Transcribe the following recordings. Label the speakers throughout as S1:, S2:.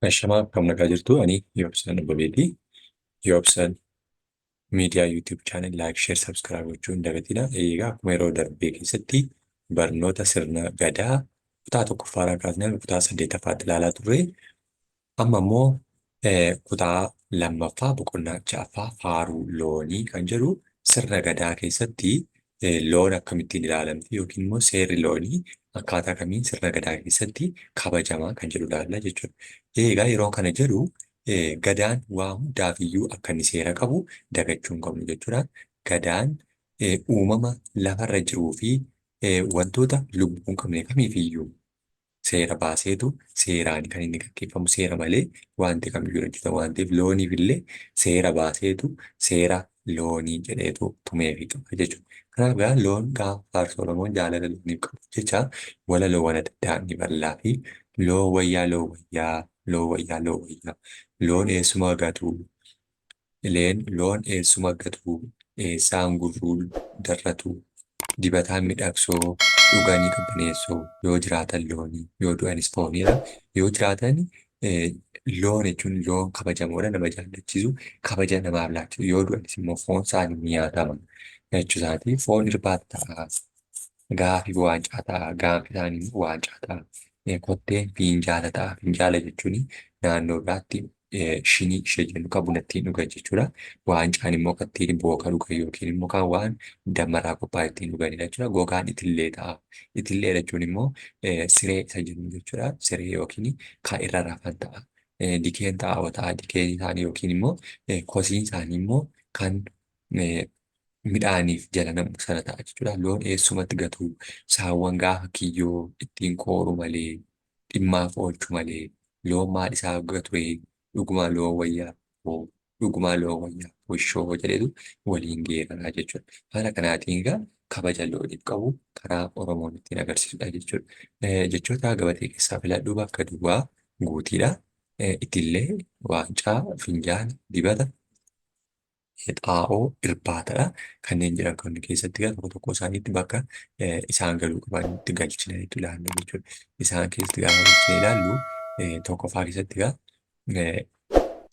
S1: Ashamaa akkam nagaa jirtu ani Yoobsan Abbabeeti. Yoobsan miidiyaa YouTube channel like, share, subscribe gochuu hin dagatina. Egaa akkuma yeroo darbee keessatti barnoota sirna gadaa kutaa tokkoffaarraa kaasnee hanga kutaa saddeettaffaatti ilaalaa turre. Amma immoo kutaa lammaffaa boqonnaa ja'affaa faaruu loonii kan jedhu sirna gadaa keessatti loon akkamittiin ilaalamti yookiin immoo seerri loonii akkaataa kamiin sirna gadaa keessatti kabajamaa kan jedhu ilaalla jechuudha. Egaa yeroo kana jedhu gadaan waa hundaafiyyuu akka inni seera qabu dagachuu hin qabnu jechuudha. Gadaan uumama lafarra jiruu fi wantoota lubbuu hin qabne kamiifiyyuu seera baaseetu seeraan kan inni gaggeeffamu seera malee wanti kamiyyuu hin hojjetamu waan ta'eef looniif illee seera baaseetu seera loonii jedheetu tumeefii qaba jechuudha. Kanaaf egaa loon gaafa faarsu Oromoon jaalala looniif qabu jecha walaloowwan adda addaa ni bal'aa fi loon wayyaa loon wayyaa loon wayyaa loon wayyaa loon eessuma gatu leen loon eessuma gatu eessaan gurruu darratu dibataan midhagsoo dhuganii qabbaneessoo yoo jiraatan loonii yoo du'anis fooniidha yoo jiraatan loon jechuun loon kabajamoodha nama jaallachiisu kabaja namaaf laachuu yoo du'anis immoo foon isaanii ni nyaatama jechuu isaati foon irbaata ta'a gaafi waancaa ta'a gaanfi isaanii immoo waancaa ta'a kotteen finjaala ta'a finjaala jechuun naannoo biraatti shinii ishee jennu kan buna ittiin dhugan jechuudha. Waancaan immoo kan ittiin booka dhugan yookiin immoo kan waan dammarraa qophaa'e ittiin dhuganidha jechuudha. Gogaan itillee ta'a. Itillee jechuun immoo siree isa jennu jechuudha. Siree yookiin kan irra rafan ta'a. Dikeen xaa'oo ta'a. Dikeen isaanii yookiin immoo kosiin isaanii immoo kan midhaaniif jala nam'u sana ta'a jechuudha. Loon eessumatti gatu. Saawwan gaafa kiyyoo ittiin kooru malee dhimmaaf oolchu malee loon maal isaa gaturee dhugumaa loon wayyaa hoo dhugumaa loon wayyaa wishoo jedhetu waliin geeraraa jechuudha. Haala kanaatiin egaa kabaja looniif qabu karaa Oromoon ittiin agarsiisudha jechuudha. Jechoota gabatee keessaa filadhuu bakka duwwaa guutiidha. Itillee, waancaa, finjaala, dibata, xaa'oo irbaatadha. Kanneen jedhan kan keessatti egaa tokko tokko isaaniitti bakka isaan galuu qabanitti galchina itti ilaalla jechuudha. Isaan keessatti gaafa galchine ilaallu tokkoffaa keessatti egaa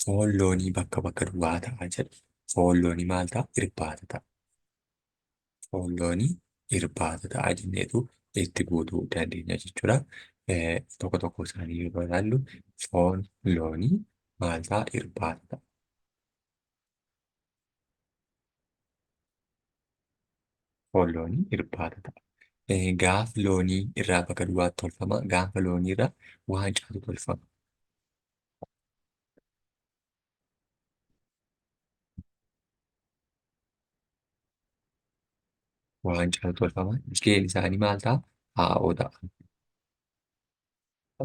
S1: foon loonii bakka bakka duwwaa ta'a jedha. Foon loonii maal ta'a? Irbaata ta'a. Foon loonii irbaata ta'a jenneetu itti guutuu dandeenya jechuudha. Tokko tokko isaanii yeroo ilaallu foon loonii maal ta'a? Irbaata ta'a. Foon loonii irbaata ta'a. Gaafa loonii irraa bakka duwwaatti tolfama. Gaafa loonii irraa waancaatu tolfama. Waancaatu tolfama. Gaheen isaanii maal ta'a? Xaa'oo ta'a.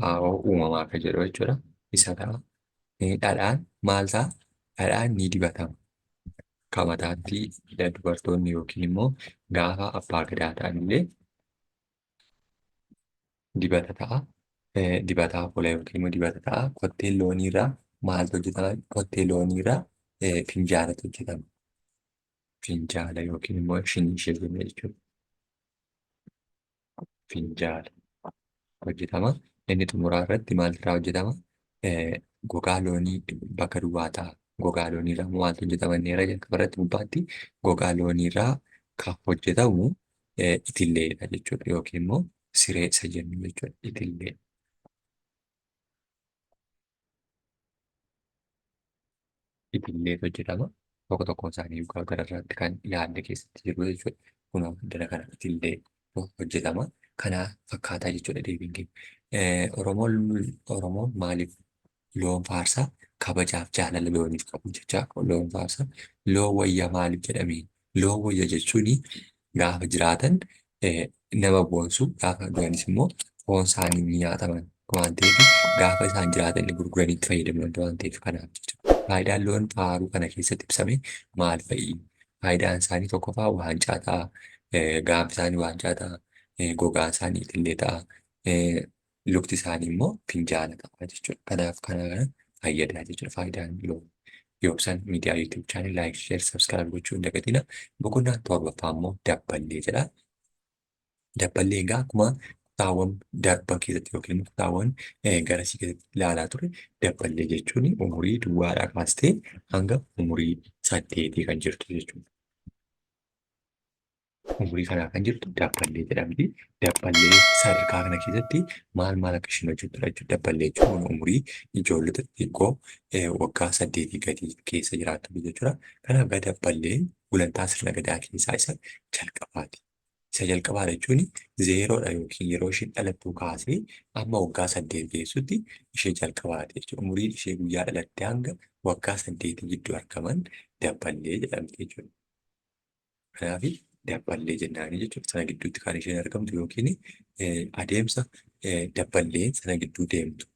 S1: Xaa'oo uumamaa akka jedhu jechuudha. Isa ta'a. Dhadhaan maal ta'a? Dhadhaan ni dibatama. Akka mataatti dubartoonni yookiin immoo gaafa abbaa gadaa ta'an illee dibata ta'a. Dibataaf oola yookiin immoo dibata ta'a. Kottee loonii irraa maaltu hojjetama? Kottee loonii irraa finjaalatu hojjetama. Finjaala yookiin immoo shinii ishee jenna jechuudha. Finjaala hojjetama. Inni xumuraa irratti maaltu irraa hojjetama? Gogaa loonii bakka duwwaa ta'a. Gogaa loonii irraa maaltu hojjetama? Inni irra jalqaba irratti gubbaatti gogaa loonii irraa kan hojjetamu itilleedha jechuudha yookiin immoo siree isa jennu jechuudha itillee. Itilleetu hojjetama. Tokko tokkoon isaanii dhugaa gararraatti kan ilaalle keessatti jiru jechuudha. Kunoo dana kana itillee hojjetama. Kana fakkaataa jechuudha deebiin keenya. Oromoon Oromoon maaliif loon faarsa? Kabajaaf jaalala looniif qabu jecha loon faarsa. Loon wayya maaliif jedhame? Loon wayya jechuun gaafa jiraatan nama boonsu gaafa du'anis immoo foon isaanii ni nyaataman waan ta'eef gaafa isaan jiraatan illee gurguranii itti fayyadamu danda'u waan ta'eef kanaaf jechuudha. Faayidaan loon faaruu kana keessatti ibsame maal fa'i? Faayidaan isaanii tokkoffaa waancaa ta'a, gaanfi isaanii waancaa ta'a, gogaan isaanii itillee ta'a, lukti isaanii immoo finjaala ta'a jechuudha. Kanaaf kana kana fayyadaa jechuudha faayidaan loon. Yoobsan miidiyaa YouTube channel like, share, subscribe gochuu hin dagatina. Boqonnaan torbaffaa immoo dabballee jedha. Dabballee egaa akkuma Kutaawwan darban keessatti yookiin immoo kutaawwan garasii keessatti ilaalaa ture dabballee jechuun umurii duwwaadhaa kaastee hanga umurii 8 kan jirtu jechuudha. Umurii kanaa kan jirtu dabballee jedhamti. Dabballee sadarkaa kana keessatti maal maal akka isheen hojjettudha jechuudha. Dabballee jechuun umurii ijoollota xixiqqoo waggaa 8 gadi keessa jiraattu jechuudha. Kanaaf dabballeen gulantaa sirna gadaa keessaa isa jalqabaati. Isa jalqabaa jechuun 0dha yookiin yeroo isheen dhalattuu kaasee amma waggaa 8 geessutti ishee jalqabaati jechuudha. Umuriin ishee guyyaa dhalattee hanga waggaa 8 gidduu argaman dabballee jedhamti jechuudha. Kanaaf dabballee jennaanii jechuudha. Sana gidduutti kan isheen argamtu yookiin adeemsa dabballeen sana gidduu deemtu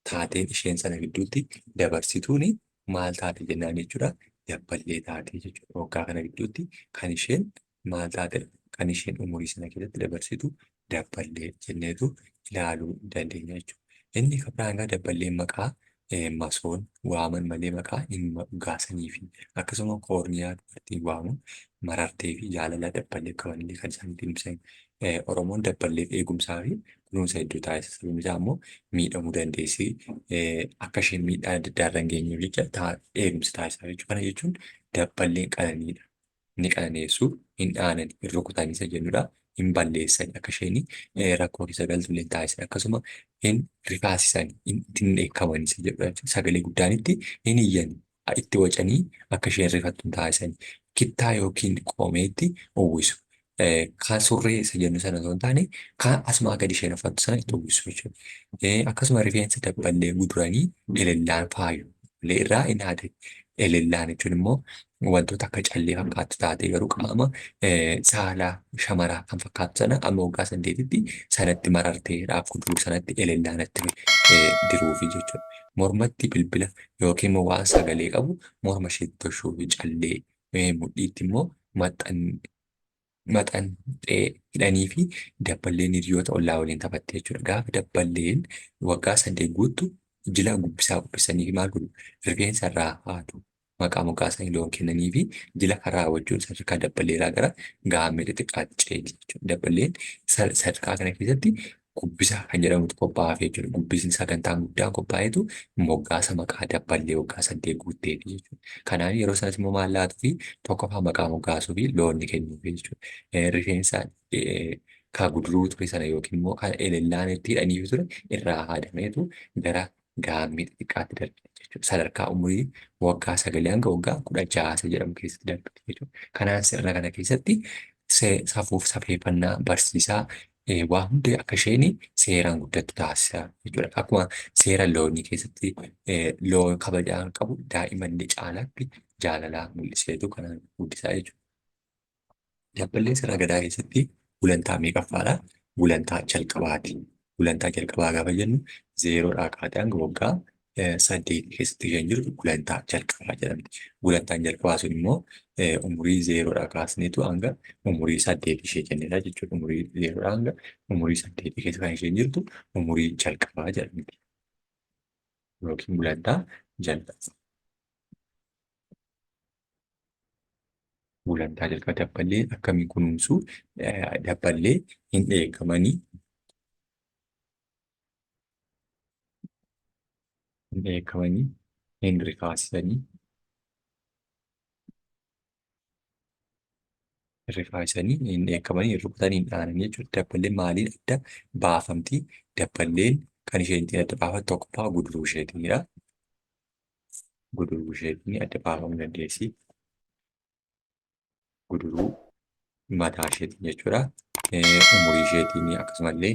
S1: taateen isheen sana gidduutti dabarsituun maal taate jennaan jechuudha. Dabballee taate jechuudha. Waggaa kana gidduutti kan isheen maal taate kan isheen umurii sana keessatti dabarsitu dabballee jenneetu ilaaluu dandeenya jechuudha. Inni kan biraan egaa dabballeen maqaa masoon waaman malee maqaa hin moggaasanii fi akkasuma koorniyaa dubartiin waamuun marartee fi jaalala dabballeef qabanillee kan isaan ittiin ibsan. Oromoon dabballeef eegumsaa fi kunuunsa hedduu taasisa. Sababni isaa immoo miidhamuu dandeessi. Akka isheen miidhaa adda addaa irra hin geenyeef jecha eegumsa taasisaa jechuudha. Kana jechuun dabballeen qananiidha. Ni qananeessu, hin dhaanan, hin rukutan isa jennudha. Hin balleessan akka isheen rakkoo keessa galtu illee taasisan. Akkasuma hin rifaasisan, hin dheekkaman isa jedhudha. Sagalee guddaan itti hin iyyan, itti wacanii akka isheen rifattu hin taasisan. Kittaa yookiin qomeetti uwwisu. Kan surree isa jennu sana osoo hin taane kan asumaa gadi isheen uffattu sana itti uwwisu jechuudha. Akkasuma rifeensa dabballee guduranii elellaan faayu. Illee irraa hin haadani. Elellaan jechuun immoo wantoota akka callee fakkaattu taatee garuu qaama saalaa shamaraa kan fakkaattu sana amma waggaa 8tti sanatti marartee dhaaf guduruu sanatti elellaanatti diruufi jechuudha. Mormatti bilbila yookiin immoo waan sagalee qabu morma isheetti toshuufi callee mudhiitti immoo maxxanxee hidhanii fi dabballeen hiriyoota ollaa waliin taphatte jechuudha. Gaafa dabballeen waggaa 8 guuttu jila gubbisaa qopheessanii fi maal godhu rifeensa irraa haadu maqaa moggaasanii loon kennanii fi jila kan raawwachuun sadarkaa dabballeerraa gara gaammee xixiqqaatti ceeti jechuudha. Dabballeen sadarkaa kana keessatti gubbisa kan jedhamutu qophaa'aaf jechuudha. Gubbisni sagantaan guddaan qophaa'etu moggaasa maqaa dabballee waggaa 8 guutteeti jechuudha. Kanaaf yeroo sanas immoo maal laatuu fi tokkoffaa maqaa moggaasuu fi loon ni kennuufi jechuudha. Rifeensa kan guduruu ture sana yookiin immoo kan elellaan itti hidhaniif ture irraa haadameetu gara gaammee xixiqqaatti darbite jechuudha. Sadarkaa umurii waggaa 9 hanga waggaa 16 jedhamu keessatti darbite jechuudha. Kanaan sirna kana keessatti safuuf safeeffannaa barsiisaa waa hundi akka isheen seeraan guddattu taasisa jechuudha. Akkuma seera loonii keessatti loon kabajaan qabu daa'imallee caalaatti jaalalaa mul'iseetu kanaan guddisaa jechuudha. Dabballeen sirna gadaa keessatti gulantaa meeqaffaadha? Gulantaa jalqabaati. Gulantaa jalqabaa gaafa jennu 0dhaa kaatee hanga waggaa 8 keessatti kan jirtu gulantaa jalqabaa jedhamti. Gulantaan jalqabaa sun immoo umurii 0dhaa kaasneetu hanga umurii 8 ishee jennedha jechuudha. Umurii 0dhaa hanga umurii 8 keessa kan isheen jirtu umurii jalqabaa jedhamti. Yookiin gulantaa jalqabaa. Gulantaa jalqabaa dabballee akkamiin kunuunsu dabballee hin dheekkamanii hin dheekkamanii hin rifaasisanii rifaasisanii hin dheekkamanii hin rukutanii hin dhaananii jechuudha. Dabballeen maaliin adda baafamti? Dabballeen kan isheen ittiin adda baafattu tokkoffaa guduruu isheetiinidha. Guduruu isheetiin adda baafamuu dandeessi. Guduruu mataa isheetiin jechuudha. Umurii isheetiin akkasumallee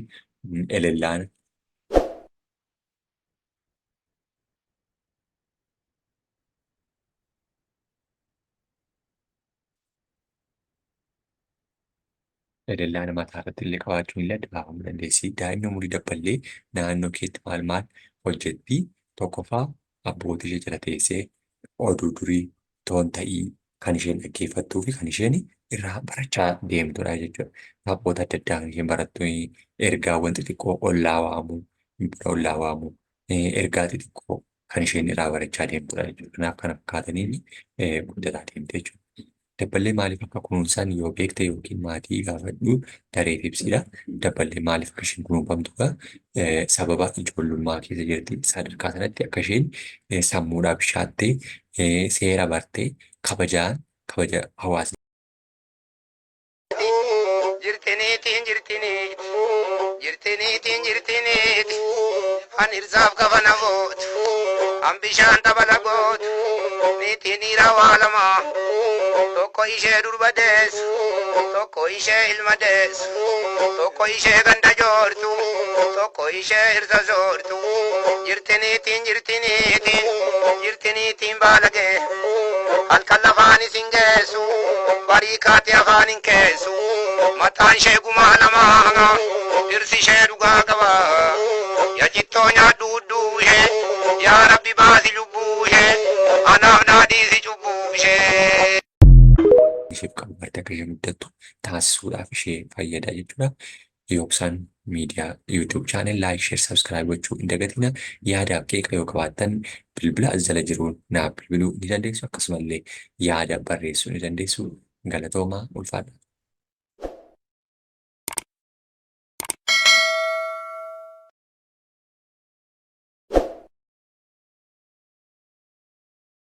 S1: elellaan elellaan mataa irratti illee qabaachuun illee adda baafamuu dandeessi. Daa'imni umurii dabballee naannoo keetti maal maal hojjetti? Tokkoffaa abbootii ishee jala teessee oduu durii toon ta'ii kan isheen dhaggeeffattuu fi kan isheen irraa barachaa deemtudha jechuudha. Taphoota adda addaa kan isheen barattu ergaawwan xixiqqoo ollaa waamuu, buna ollaa waamuu, ergaa xixiqqoo kan isheen irraa barachaa deemtudha jechuudha. Kanaaf kana fakkaataniin guddataa deemte jechuudha. Dabballee maaliif akka kunuunsan yoo beekte yookiin maatii gaafadhu dareef ibsidha. Dabballee maaliif akka isheen kunuunfamtu sababa ijoollummaa keessa jirti. Sadarkaa sanatti akka isheen sammuudhaa bishaattee seera bartee kabajaan kabaja hawaasni
S2: Jirtiniitiin jirtiniit, jirtiniitiin jirtiniit, an irsaaf kafana gootu, an bishaan tabala gootu, niitiin dhiiraa waa lama, tokko ishee durba deessu, tokko ishee ilma deessu, tokko ishee ganda joortu, tokko ishee irsa soortu, jirtiniitiin jirtiniitiin, jirtiniitiin baalagee, halkan lafaan isin geessu, barii kaate afaan hin keessu, mataan ishee gumaa lamaa, dhirsi ishee dhugaa qaba, yaa cittoo nyaadhu hudduu ishee, yaa Rabbi baasi lubbuu ishee, anaaf naa dhiisi cubbuu ishee.
S1: Isheef qabu barte akka isheen guddattu taasisuudhaaf ishee fayyada jechuudha. Yoobsaan Miidiyaa YouTube channel like, share, subscribe gochuu hin dagatina. Yaadaaf qeeqa yoo qabaattan bilbila as jala jiruun naaf bilbiluu ni dandeessu. Akkasumallee yaada barreessuu ni dandeessu. Galatoomaa, ulfaadha.